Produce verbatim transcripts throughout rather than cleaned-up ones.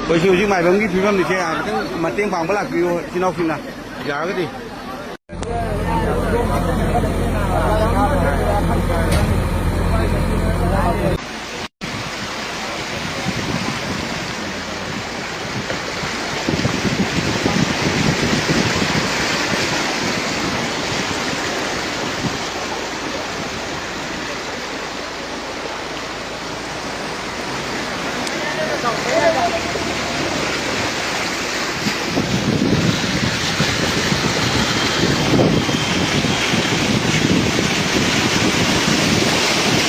ꯑꯩꯈꯣꯏꯁꯨ ꯍꯧꯖꯤꯛ ꯃꯥꯏꯕꯝꯒꯤ ꯐꯤꯕꯝꯅꯤꯁꯦ, ꯈꯤꯇꯪ ꯃꯇꯦꯡ ꯄꯥꯡꯕ ꯂꯥꯛꯄꯤꯌꯨ, ꯏꯆꯤꯟ ꯏꯅꯥꯎꯁꯤꯡꯅ, ꯌꯥꯔꯒꯗꯤ꯫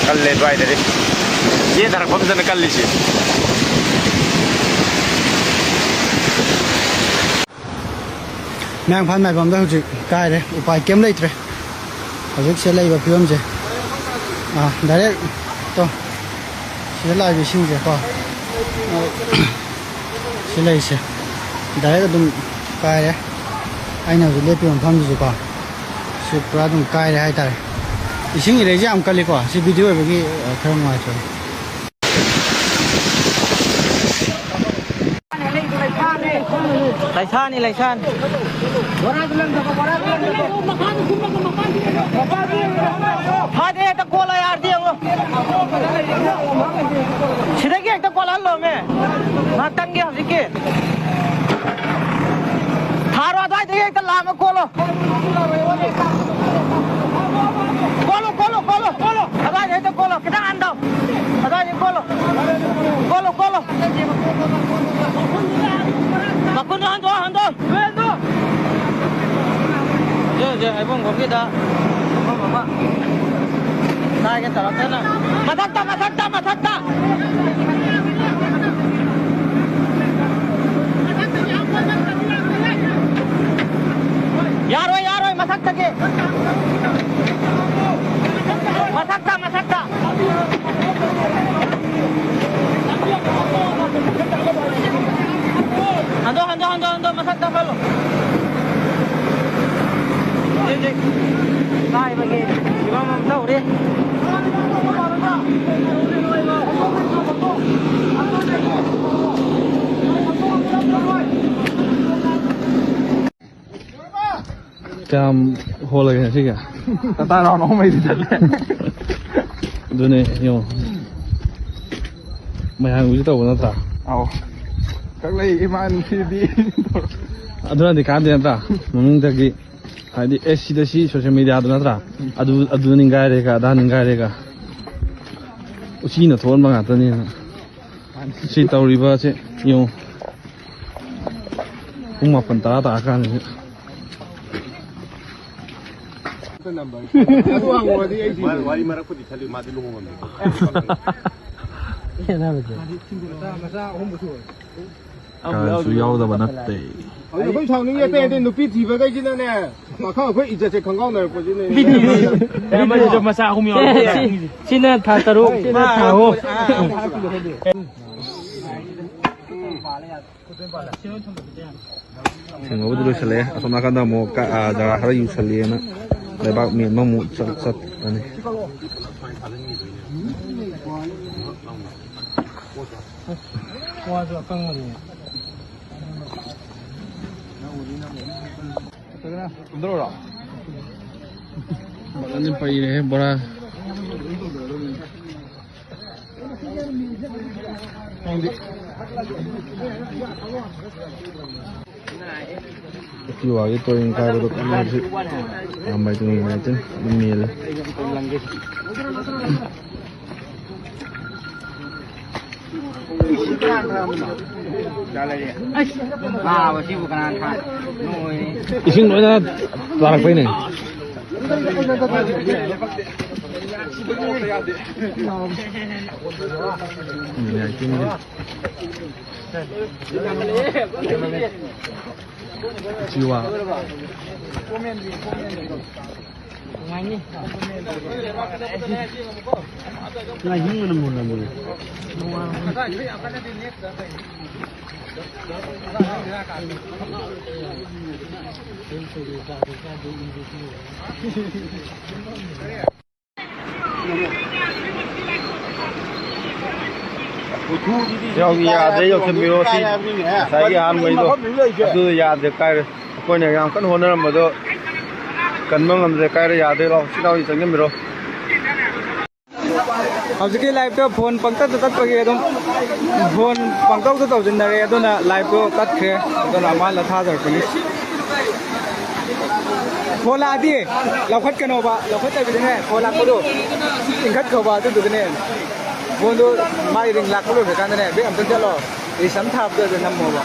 ꯀꯜꯂꯦ ꯑꯗꯨꯋꯥꯏꯗꯗꯤ꯫ ꯆꯦꯟꯊꯔꯛꯄ ꯑꯝꯇꯅ ꯀꯜꯂꯤꯁꯦ꯫ ꯃꯌꯥꯡꯐꯥꯟ ꯃꯥꯏꯕꯝꯗ ꯍꯧꯖꯤꯛ ꯀꯥꯏꯔꯦ, ꯎꯄꯥꯏ ꯀꯩꯝ ꯂꯩꯇ꯭ꯔꯦ꯫ ꯍꯧꯖꯤꯛ ꯁꯤꯗ ꯂꯩꯕ ꯐꯤꯕꯝꯁꯦ, ꯑꯥ, direct ꯇꯣ, ꯁꯤꯗ ꯂꯥꯛꯏꯕ ꯏꯁꯤꯡꯁꯦꯀꯣ, ꯑꯥ, ꯁꯤ ꯂꯩꯔꯤꯁꯦ direct ꯑꯗꯨꯝ ꯀꯥꯏꯔꯦ꯫ ꯑꯩꯅ ꯍꯧꯖꯤꯛ ꯂꯦꯞꯄꯤꯕ ꯃꯐꯝꯁꯤꯁꯨꯀꯣ, ꯁꯤ ꯄꯨꯔꯥ ꯑꯗꯨꯝ ꯀꯥꯏꯔꯦ ꯍꯥꯏꯇꯥꯔꯦ꯫ ꯏꯁꯤꯡ ꯏꯔꯩꯁꯦ ꯌꯥꯝ ꯀꯜꯂꯤꯀꯣ, ꯁꯤ video ꯑꯣꯏꯕꯒꯤ, ꯑꯥ, ꯈꯔ ꯅꯨꯡꯉꯥꯏꯇ꯭ꯔꯦ꯫ ꯂꯩꯁꯥꯅꯤ, ꯂꯩꯁꯥꯅꯤ꯫ ꯐꯥꯗꯦ, ꯍꯦꯛꯇ ꯀꯣꯜꯂꯣ, ꯌꯥꯔꯗꯤ ꯌꯦꯡꯉꯣ꯫ ꯁꯤꯗꯒꯤ ꯍꯦꯛꯇ ꯀꯣꯜꯍꯜꯂꯣꯃꯦ꯫ ꯉꯥꯛꯇꯪꯒꯤ ꯍꯧꯖꯤꯛꯀꯤ꯫ ꯊꯥꯔꯣ, ꯑꯗꯨꯋꯥꯏꯗꯒꯤ ꯍꯦꯛꯇ ꯂꯥꯝꯃ ꯀꯣꯜꯂꯣ꯫ ꯀꯣꯜꯂꯣ, ꯀꯣꯜꯂꯣ, ꯀꯣꯜꯂꯣ, ꯀꯣꯜꯂꯣ꯫ ꯑꯗꯨꯋꯥꯏꯗ ꯍꯦꯛꯇ ꯀꯣꯜꯂꯣ, ꯈꯤꯇꯪ ꯍꯟꯊꯧ꯫ ꯑꯗꯨꯋꯥꯏꯗ ꯀꯣꯜꯂꯣ꯫ ꯀꯣꯜꯂꯣ, ꯀꯣꯜꯂꯣ꯫ ꯃꯈꯨꯟꯗꯣ ꯍꯟꯗꯣꯛ, ꯍꯟꯗꯣꯛ꯫ ꯍꯧꯖꯤꯛ, ꯍꯧꯖꯤꯛ ꯍꯩꯕꯣꯡꯈꯣꯛꯀꯤꯗ ꯃꯐꯝ ꯑꯃ ꯀꯥꯏꯒꯦ ꯇꯧꯔꯛꯇꯅ꯫ ꯃꯊꯛꯇ, ꯃꯊꯛꯇ, ꯃꯊꯛꯇ꯫ ꯌꯥꯔꯣꯏ, ꯌꯥꯔꯣꯏ, ꯃꯊꯛꯇꯒꯤ꯫ ꯃꯊꯛꯇ, ꯃꯊꯛꯇ꯫ ꯍꯟꯗꯣ, ꯍꯟꯗꯣ, ꯍꯟꯗꯣ, ꯍꯟꯗꯣ, ꯃꯊꯛꯇ ꯐꯜꯂꯣ꯫ ꯍꯧꯖꯤꯛ, ꯍꯧꯖꯤꯛ ꯀꯥꯏꯕꯒꯤ ꯐꯤꯕꯝ ꯑꯃ ꯇꯧꯔꯤ꯫ ꯀꯌꯥꯝ ꯍꯣꯜꯂꯒꯦ ꯉꯁꯤꯒꯤ? ꯇꯇꯥ ꯔꯥꯎꯟ ꯑꯍꯨꯝ ꯃꯔꯤꯗꯤ ꯆꯠꯂꯦ꯫ ꯑꯗꯨꯅꯦ ꯌꯦꯡꯉꯣ, ꯃꯌꯥꯝꯒꯤꯁꯨ ꯇꯧꯕ ꯅꯠꯇ꯭ꯔꯥ? ꯑꯧ꯫ ꯀꯛꯂꯩ ꯏꯃꯥꯟ ꯁꯤꯗꯤ꯫ ꯑꯗꯨꯅꯗꯤ ꯀꯥꯟꯗꯦ ꯅꯠꯇ꯭ꯔꯥ? ꯃꯃꯤꯡꯗꯒꯤ ꯍꯥꯏꯗꯤ, ꯑꯦ, ꯁꯤꯗ ꯁꯤ ꯁꯣꯁꯦꯜ ꯃꯦꯗꯤꯌꯥꯗ ꯅꯠꯇ꯭ꯔꯥ? ꯑꯗꯨ, ꯑꯗꯨ ꯅꯤꯡꯒꯥꯏꯔꯦꯒ, ꯑꯗꯥ ꯅꯤꯡꯒꯥꯏꯔꯦꯒ꯫ ꯎꯆꯤꯅ ꯊꯣꯛꯍꯟꯕ ꯉꯥꯛꯇꯅꯦꯅ꯫ ꯁꯤ ꯇꯧꯔꯤꯕꯁꯦ ꯌꯦꯡꯉꯨ꯫ ꯄꯨꯡ ꯃꯥꯄꯟ ꯇꯔꯥ ꯇꯥꯔꯀꯥꯟꯁꯤꯗ꯫ ꯑꯗꯨ ꯍꯪꯉꯨꯔꯗꯤ ꯑꯩ ꯁꯤꯔꯦ꯫ ꯋꯥꯔꯤ ꯃꯔꯛꯄꯨꯗꯤ ꯈꯜꯂꯤ, ꯃꯥꯗꯤ ꯂꯨꯍꯣꯡꯉꯝꯅꯤ꯫ ꯈꯦꯠꯅꯕꯁꯦ꯫ ꯀꯥꯔꯁꯨ ꯌꯥꯎꯗꯕ ꯅꯠꯇꯦ꯫ ꯑꯗꯨ ꯑꯩꯈꯣꯏ ꯁꯥꯎꯅꯤꯡꯉꯦ, ꯑꯇꯩ ꯑꯇꯩ ꯅꯨꯄꯤ ꯊꯤꯕꯈꯩꯁꯤꯅꯅꯦ, ꯄꯥꯈꯪ ꯑꯩꯈꯣꯏ ꯏꯖꯠꯁꯦ ꯈꯪꯒꯥꯎꯅꯔꯛꯄꯁꯤꯅꯦ꯫ ꯑꯃꯁꯤꯁꯨ ꯃꯆꯥ ꯑꯍꯨꯝ ꯌꯥꯎꯔꯦ꯫ ꯁꯤ-, ꯁꯤꯅ ꯊꯥ ꯇꯔꯨꯛ, ꯁꯤꯅ ꯊꯥ ꯑꯍꯨꯝ꯫ ꯊꯦꯡꯅꯕꯗꯤ ꯂꯣꯏꯁꯤꯜꯂꯛꯑꯦ꯫ ꯑꯁꯣꯝ ꯅꯥꯀꯟꯗ ꯑꯃꯨꯛ ꯀ-, ꯑ, ꯖꯒꯥ ꯈꯔ ꯌꯨꯁꯜꯂꯤꯑꯅ ꯂꯩꯕꯥꯛ ꯃꯦꯟꯕ ꯑꯃꯨꯛ ꯆꯠ-, ꯆꯠꯂꯅꯤ꯫ ꯋꯥꯁꯨ ꯑꯀꯪꯕꯅꯦ꯫ ꯐꯖꯅ ꯄꯩꯔꯦꯍꯦ ꯕꯣꯔꯥ꯫ ꯎꯆꯤ ꯋꯥꯒꯤ ꯇꯣꯏꯅ ꯀꯥꯏꯕꯗꯣ ꯀꯟꯅ ꯍꯧꯖꯤꯛ ꯌꯥꯝ ꯃꯩ ꯇꯨꯡ ꯃꯩ ꯇꯨꯡ ꯑꯗꯨꯝ ꯃꯦꯜꯂꯦ꯫ ꯑꯁ, ꯅꯥꯕ ꯁꯤꯕꯨ ꯀꯅꯥꯅ ꯊꯥꯏ? ꯅꯣꯏ꯫ ꯏꯁꯤꯡ ꯂꯣꯏꯅ ꯇꯥꯔꯛꯄꯩꯅꯦ꯫ ꯎꯝ, ꯌꯥꯏ, ꯆꯤꯡꯗꯤ꯫ ꯎꯆꯤ ꯋꯥ꯫ ꯅꯨꯡꯉꯥꯏꯅꯤ꯫ ꯉꯥꯍꯤꯡꯕꯅ ꯃꯨꯜꯂꯝꯃꯦ꯫ ꯌꯥꯎꯗꯤ ꯌꯥꯗ꯭ꯔꯦ, ꯌꯧꯁꯟꯕꯤꯔꯣ ꯁꯤ꯫ ꯉꯁꯥꯏꯒꯤ ꯑꯍꯥꯟꯕꯩꯗꯣ ꯑꯗꯨ ꯌꯥꯗ꯭ꯔꯦ, ꯀꯥꯏꯔꯦ꯫ ꯑꯩꯈꯣꯏꯅ ꯌꯥꯝ ꯀꯟꯅ ꯍꯣꯠꯅꯔꯝꯕꯗꯣ ꯀꯟꯕ ꯉꯝꯗ꯭ꯔꯦ꯫ ꯀꯥꯏꯔ ꯌꯥꯗꯣꯏ? ꯂꯥꯎ, ꯁꯤ ꯂꯥꯎ, ꯆꯪꯁꯤꯟꯕꯤꯔꯣ꯫ ꯍꯧꯖꯤꯛꯀꯤ ꯂꯥꯏꯞꯇ ꯐꯣꯟ ꯄꯪꯇꯠꯇ ꯇꯠꯄꯒꯤ ꯑꯗꯨꯝ ꯐꯣꯟ ꯄꯪꯇꯧꯗ ꯇꯧꯁꯤꯟꯅꯔꯦ, ꯑꯗꯨꯅ ꯂꯥꯏꯞꯇꯣ ꯇꯠꯈ꯭ꯔꯦ꯫ ꯑꯗꯨꯅ ꯑꯃ ꯍꯜꯂ ꯊꯥꯖꯔꯛꯄꯅꯤ꯫ ꯐꯣꯟ ꯂꯥꯛꯑꯗꯤ ꯂꯧꯈꯠꯀꯅꯣꯕ, ꯂꯧꯈꯠꯇꯕꯤꯗꯅꯦ ꯐꯣꯟ ꯂꯥꯛꯄꯗꯣ ꯏꯟꯈꯠꯈꯣꯕ, ꯑꯗꯨꯗꯨꯒꯅꯦ ꯐꯣꯟꯗꯣ ꯃꯥꯒꯤ ꯔꯤꯡ ꯂꯥꯛꯄ ꯂꯣꯏꯈ꯭ꯔꯀꯥꯟꯗꯅꯦ ꯕꯦꯛ ꯑꯝꯇ ꯆꯠꯂꯣ꯫ ꯔꯤꯁ ꯑꯃ ꯊꯥꯕꯗꯣ ꯑꯗꯨ ꯅꯝꯃꯣꯕ꯫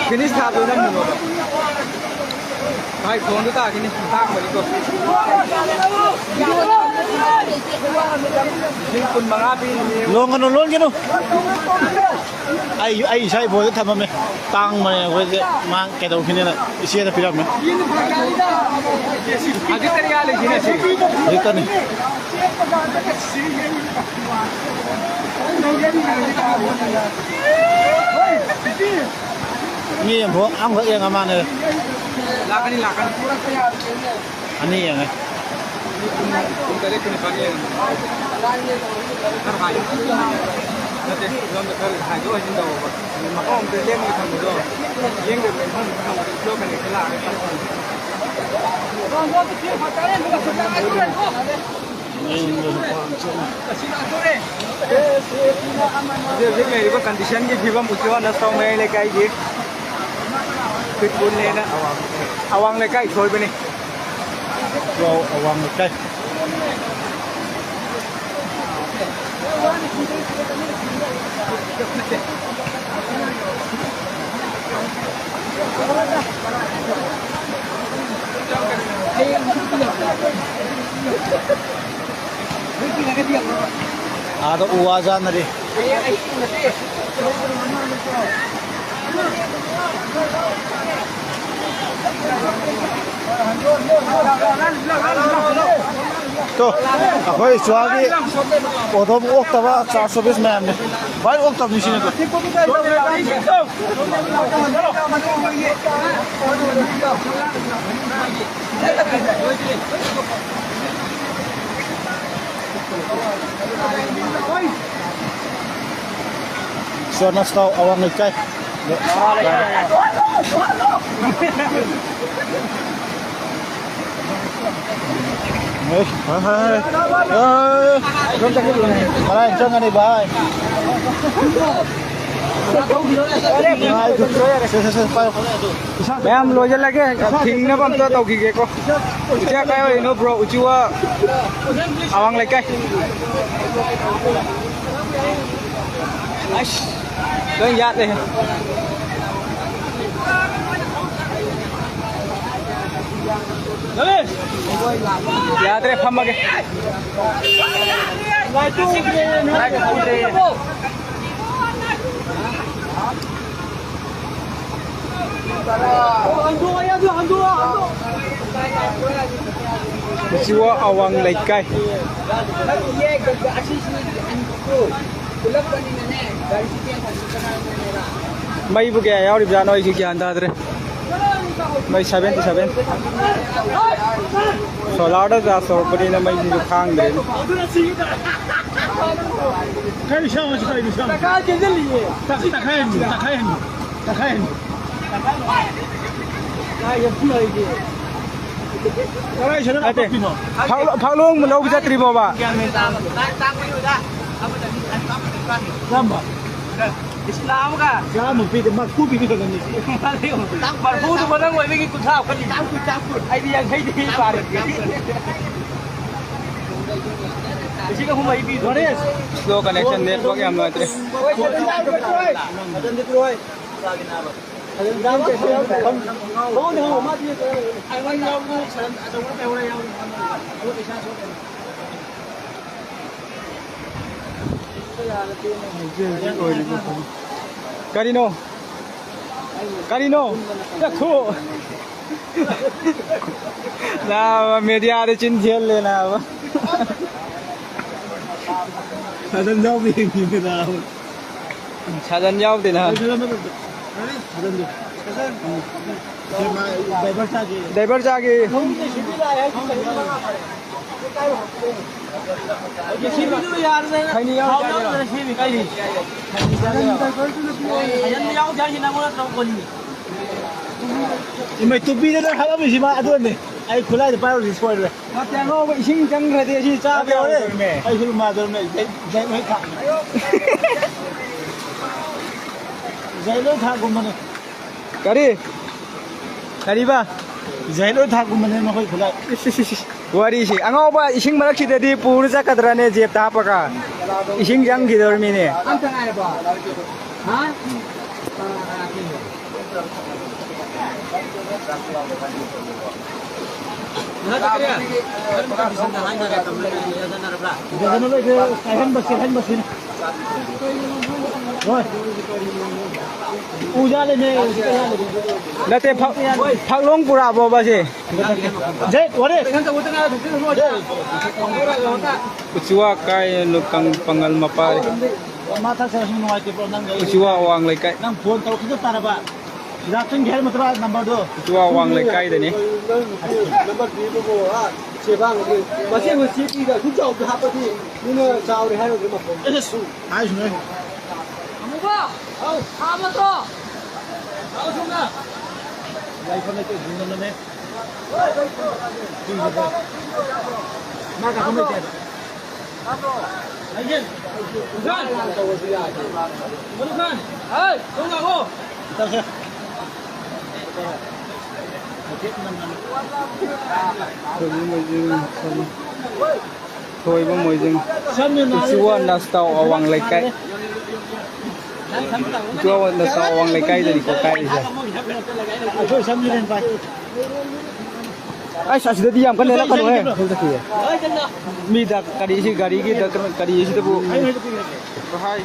ꯐꯤꯅꯤꯁ ꯊꯥꯕꯗꯣ ꯅꯝꯃꯣꯕ꯫ ꯃꯥꯏ ꯐꯣꯟꯗꯣ ꯇꯥꯈꯤꯅꯤ꯫ ꯇꯥꯡꯕꯅꯤꯀꯣ꯫ ꯂꯤꯁꯤꯡ ꯀꯨꯟ ꯃꯉꯥ ꯄꯤꯔꯤꯅꯦ꯫ ꯂꯣꯟꯒꯅꯨ, ꯂꯣꯟꯒꯅꯨ꯫ ꯑꯩ, ꯑꯩ ꯏꯁꯥ ꯐꯣꯟꯗ ꯊꯝꯃꯝꯃꯦ꯫ ꯇꯥꯡꯕꯅꯦ ꯑꯩꯈꯣꯏꯁꯦ꯫ ꯃꯥ ꯀꯩꯗꯧꯈꯤꯅꯤꯅ ꯏꯆꯦꯗ ꯄꯤꯔꯝꯃꯦ꯫ ꯍꯧꯖꯤꯛꯇꯅꯤ ꯌꯥꯜꯂꯤꯁꯤꯅ ꯁꯤ꯫ ꯍꯧꯖꯤꯛꯇꯅꯤ꯫ ꯃꯤ ꯑꯃꯐꯥꯎ ꯑꯃꯈꯛ ꯌꯦꯡꯉ ꯃꯥꯟꯅꯔꯦ꯫ ꯂꯥꯛꯀꯅꯤ, ꯂꯥꯛꯀꯅꯤ꯫ ꯑꯅꯤ ꯌꯦꯡꯉꯦ꯫ ꯄꯨꯡ ꯇꯔꯦꯠ ꯀꯨꯟꯅꯤꯄꯥꯟ ꯌꯦꯡꯉꯦ꯫ ꯈꯔ ꯍꯥꯏ꯫ ꯅꯠꯇꯦ, ꯁꯣꯝꯗ ꯈꯔ ꯍꯥꯏꯗꯣꯛ ꯍꯥꯏꯖꯤꯟ ꯇꯧꯕ꯫ ꯃꯐꯝ ꯑꯃꯗ ꯂꯦꯡꯉꯒ ꯊꯝꯕꯗꯣ, ꯂꯦꯡꯗꯕꯤꯗ ꯃꯐꯝ ꯑꯃꯗ ꯊꯝꯕꯗꯣ, ꯐ꯭ꯂꯣ ꯀꯅꯦꯛꯁꯟ ꯂꯥꯛꯑꯒ ꯆꯠꯄ꯫ ꯍꯧꯖꯤꯛ ꯍꯧꯖꯤꯛ ꯂꯩꯔꯤꯕ ꯀꯟꯗꯤꯁꯟꯒꯤ ꯐꯤꯕꯝ ꯎꯆꯤꯋꯥ ꯅꯁꯇꯥꯎ ꯃꯌꯥꯏ ꯂꯩꯀꯥꯏꯒꯤ ꯐꯤꯠ ꯀꯨꯟꯅꯦꯅ ꯑꯋꯥꯡ ꯂꯩꯀꯥꯏ ꯁꯣꯏꯕꯅꯤ꯫ ꯎꯆꯤꯋꯥ ꯑꯋꯥꯡ ꯂꯩꯀꯥꯏ꯫ ꯑꯥꯗ ꯎ ꯋꯥ ꯌꯥꯟꯅꯔꯤ꯫ ꯇꯣ, ꯑꯩꯈꯣꯏ ꯏꯆ꯭ꯋꯥꯒꯤ ꯑꯣꯗꯣꯝ ꯑꯣꯛꯇꯕ ꯆꯥ ꯁꯣꯕꯤꯁ ꯃꯌꯥꯝꯅꯤ꯫ ꯚꯥꯏ, ꯑꯣꯛꯇꯕꯅꯤ ꯁꯤꯅꯦ꯫ ꯁꯣꯅꯁꯇꯥꯎ ꯑꯋꯥꯡ ꯂꯩꯀꯥꯏ꯫ ꯍꯣꯏ, ꯍꯣꯏ, ꯍꯣꯏ꯫ ꯑꯦ, ꯀꯗꯥꯏ ꯆꯪꯒꯅꯤ ꯚꯥꯏ? ꯁꯦ, ꯁꯦ, ꯁꯦ, ꯄꯥꯏꯌꯨ꯫ ꯃꯌꯥꯝ ꯂꯣꯏꯁꯤꯜꯂꯒꯦ, ꯊꯤꯡꯅꯕ ꯑꯝꯇ ꯇꯧꯈꯤꯒꯦꯀꯣ꯫ ꯎꯆꯤꯋꯥ ꯀꯥꯏ ꯑꯣꯏꯔꯤꯅꯣ, ꯕ꯭ꯔꯣ? ꯎꯆꯤꯋꯥ ꯑꯋꯥꯡ ꯂꯩꯀꯥꯏ꯫ ꯑꯁ, ꯂꯣꯏ ꯌꯥꯠꯂꯦ꯫ ꯌꯥꯗ꯭ꯔꯦ, ꯐꯝꯃꯒꯦ꯫ ꯎꯆꯤꯋꯥ ꯑꯋꯥꯡ ꯂꯩꯀꯥꯏ꯫ ꯃꯩꯕꯨ ꯀꯌꯥ ꯌꯥꯎꯔꯤꯕꯖꯥꯠꯅꯣ? ꯑꯩꯁꯨ ꯒ꯭ꯌꯥꯟ ꯇꯥꯗ꯭ꯔꯦ꯫ ꯃꯩ seventy seven꯫ Solar ꯗ charge ꯇꯧꯔꯛꯄꯅꯤꯅ ꯃꯩꯁꯤꯁꯨ ꯈꯥꯡꯗ꯭ꯔꯦꯅꯦ꯫ ꯀꯩꯅꯣ ꯁꯥꯡꯉꯁꯨ ꯀꯩꯅꯣ ꯁꯥꯡꯉꯁꯨ? ꯇꯛꯈꯥꯏ ꯆꯦꯟꯁꯤꯜꯂꯤꯌꯦ꯫ ꯇꯛ-, ꯇꯛꯈꯥꯏꯍꯟꯕꯤ, ꯇꯛꯈꯥꯏꯍꯟꯕꯤ, ꯇꯛꯈꯥꯏꯍꯟꯕꯤ꯫ ꯀꯥꯏ ꯆꯠꯄꯅꯣ ꯑꯩꯗꯤ? ꯀꯗꯥꯏ ꯆꯠꯂꯒ ꯅꯠꯇꯦ꯫ ꯀꯞꯄꯤꯅꯣ? ꯐꯥꯛꯂꯣ-, ꯐꯥꯛꯂꯣꯡ ꯂꯧꯕ ꯆꯠꯇ꯭ꯔꯤꯕꯣꯕ? ꯒ꯭ꯌꯥꯟ ꯃꯦꯟ ꯇꯥꯗꯕ꯫ ꯇꯥꯛ-, ꯇꯥꯛꯄꯤꯌꯨꯗ꯫ ꯑꯃꯗꯅꯤ, ꯑꯅꯤ ꯀꯥꯞꯄꯗꯤ ꯀꯥꯟꯅꯤ꯫ ꯀꯔꯝꯕ? ꯏꯁ, ꯂꯥꯛ ꯑꯃꯒ꯫ ꯆꯥꯝꯃ ꯄꯤꯗꯦ, ꯃꯔꯐꯨ ꯄꯤꯕꯤ ꯈꯛꯇꯅꯤ꯫ ꯇꯥꯛ ꯃꯔꯐꯨꯗꯨꯕꯨ ꯅꯪ ꯑꯣꯏꯕꯒꯤ ꯀꯨꯟꯊ꯭ꯔꯥ ꯍꯥꯞꯀꯅꯤ꯫ ꯆꯥꯝ ꯀꯨꯟ, ꯆꯥꯝ ꯀꯨꯟ꯫ ꯑꯩꯗꯤ ꯌꯥꯡꯈꯩꯗꯤ ꯄꯥꯔꯦ꯫ ꯂꯤꯁꯤꯡ ꯑꯍꯨꯝ ꯃꯔꯤ ꯄꯤꯗꯣ꯫ Slow connection, network ꯌꯥꯝ ꯅꯨꯡꯉꯥꯏꯇ꯭ꯔꯦ꯫ ꯀꯔꯤꯅꯣ? ꯀꯔꯤꯅꯣ? ꯆꯠꯈꯣ꯫ ꯅꯥꯕ, media ꯗ ꯆꯤꯟ ꯊꯤꯍꯜꯂꯦ, ꯅꯥꯕ꯫ ꯁꯥꯖꯟ ꯌꯥꯎꯕ ꯌꯦꯡꯉꯤꯅꯦ, ꯅꯥꯕ꯫ ꯁꯥꯖꯟ ꯌꯥꯎꯗꯦ, ꯅꯥꯕ꯫ ꯁꯥꯖꯟ ꯅꯠꯇꯕꯗꯣ꯫ ꯁꯥꯖꯟꯗꯣ꯫ ꯁꯥꯖꯟ꯫ ꯗ꯭ꯔꯥꯏꯚꯔ ꯆꯥꯒꯦ꯫ ꯗ꯭ꯔꯥꯏꯚꯔ ꯆꯥꯒꯦ꯫ ꯏꯃꯩ, ꯇꯨꯄꯤꯗ ꯅꯪ ꯍꯥꯞꯄꯝꯃꯤꯁꯤ ꯃꯥ ꯑꯗꯨꯅꯦ꯫ ꯑꯩ ꯈꯨꯠꯂꯥꯏꯗ ꯄꯥꯏꯔꯨꯔꯗꯤ ꯁꯣꯏꯔꯣꯏ꯫ ꯅꯠꯇꯦ, ꯑꯉꯧꯕ ꯏꯁꯤꯡ ꯆꯪꯈ꯭ꯔꯗꯤ ꯑꯁꯤ ꯆꯥꯕ ꯌꯥꯔꯣꯏꯗꯧꯔꯤꯃꯦ꯫ ꯑꯩꯁꯨ ꯃꯥꯗꯧꯔꯤꯃꯦ꯫ ꯖꯩ-, ꯖꯩ ꯂꯣꯏ ꯊꯥꯛ-, ꯖꯩ ꯂꯣꯏ ꯊꯥꯛꯀꯨꯝꯕꯅꯦ꯫ ꯀꯔꯤ? ꯀꯔꯤꯕ? ꯖꯩ ꯂꯣꯏ ꯊꯥꯛꯀꯨꯝꯕꯅꯦ ꯃꯈꯣꯏ ꯈꯨꯠꯂꯥꯏ꯫ ꯏꯁ, ꯏꯁ, ꯏꯁ, ꯏꯁ꯫ ꯋꯥꯔꯤꯁꯦ꯫ ꯑꯉꯧꯕ ꯏꯁꯤꯡ ꯃꯔꯛꯁꯤꯗꯗꯤ ꯄꯨꯔ ꯆꯠꯀꯗ꯭ꯔꯅꯦ ꯖꯦꯞꯇ ꯍꯥꯞꯄꯒ? ꯏꯁꯤꯡ ꯆꯪꯈꯤꯗꯧꯔꯤꯃꯤꯅꯦ꯫ ꯑꯝꯇ ꯉꯥꯏꯔꯕꯣ? ꯍꯥ? ꯀꯥꯏꯍꯟꯕ, ꯆꯦꯜꯍꯟꯕꯁꯤꯅꯤ꯫ ꯍꯣꯏ꯫ ꯎ ꯌꯥꯜꯂꯦꯅꯦ, ꯎ ꯌꯥꯜꯂꯦꯅꯦ꯫ ꯅꯠꯇꯦ, ꯐꯛ-, ꯐꯛꯂꯣꯡ ꯄꯨꯔꯛꯑꯕꯣꯕ ꯁꯦ? ꯖꯦ, ꯋꯥꯔꯦ꯫ ꯎꯆꯤꯋꯥ ꯀꯥꯏ ꯀꯪ-, ꯄꯥꯉꯜ ꯃꯄꯥ꯫ ꯃꯥ ꯊꯛꯆꯔꯁꯨ ꯅꯨꯡꯉꯥꯏꯇꯦ, ꯕ꯭ꯔꯣ, ꯅꯪ ꯎꯆꯤꯋꯥ ꯑꯋꯥꯡ ꯂꯩꯀꯥꯏ꯫ ꯅꯪ ꯐꯣꯟ ꯇꯧꯔꯛꯈꯤꯗ ꯇꯥꯔꯕ? ꯍꯤꯗꯥꯛ ꯆꯪꯒꯦ ꯍꯥꯏꯔ ꯃꯇꯝ ꯅꯝꯕꯔꯗꯣ꯫ ꯎꯆꯤꯋꯥ ꯑꯋꯥꯡ ꯂꯩꯀꯥꯏꯗꯅꯤ꯫ ꯅꯝꯕꯔ ꯄꯤꯕꯕꯨ, ꯑꯥ, ꯆꯦꯕꯥꯡ ꯑꯗꯨ ꯃꯆꯦ ꯑꯣꯏ ꯆꯦ ꯄꯤꯒ ꯑꯗꯨꯛ ꯆꯥꯎꯕꯗꯣ ꯍꯥꯄꯗꯤ ꯃꯤꯅ ꯆꯥꯎꯔꯦ ꯍꯥꯏꯔꯣꯏꯗ꯭ꯔꯣ ꯃꯐꯝ? ꯑꯦꯁ, ꯍꯥꯏꯁꯤꯅꯦ꯫ ꯑꯃꯨꯕ! ꯍꯥꯎ! ꯊꯥꯕ ꯅꯠꯇ꯭ꯔꯣ? ꯂꯥꯛꯑꯣ ꯁꯣꯝꯗ꯫ ꯂꯥꯏꯐꯝ ꯂꯩꯇꯦ, ꯍꯨꯟꯗꯅꯅꯦ꯫ ꯃꯥ ꯀꯥꯈꯨꯝ ꯂꯩꯇꯦ꯫ ꯂꯩꯌꯦ꯫ ꯃꯨꯁꯥꯟ! ꯃꯨꯁꯥꯟ! ꯍꯥꯏ! ꯁꯣꯝ ꯂꯥꯛꯑꯣ! ꯇꯧꯁꯦ꯫ ꯊꯣꯏꯕ ꯃꯣꯏꯖꯤꯡ, ꯊꯣꯏꯕ ꯃꯣꯏꯖꯤꯡ꯫ ꯎꯆꯤꯋꯥ ꯅꯥꯁꯇꯥꯎ ꯑꯋꯥꯡ ꯂꯩꯀꯥꯏ꯫ ꯎꯆꯤꯋꯥ ꯅꯥꯁꯇꯥꯎ ꯑꯋꯥꯡ ꯂꯩꯀꯥꯏꯗꯅꯤꯀꯣ ꯀꯥꯏꯔꯤꯁꯦ꯫ ꯑꯩꯁ, ꯑꯁꯤꯗꯗꯤ ꯌꯥꯝ ꯀꯟꯅ ꯂꯥꯛꯀꯅꯨꯍꯦ꯫ ꯃꯤꯗ ꯀꯔꯤꯁꯤ ꯒꯥꯔꯤꯒꯤ ꯗꯔꯀꯥꯔ ꯀꯔꯤꯁꯤꯗꯕꯨ꯫ ꯍꯥꯏ꯫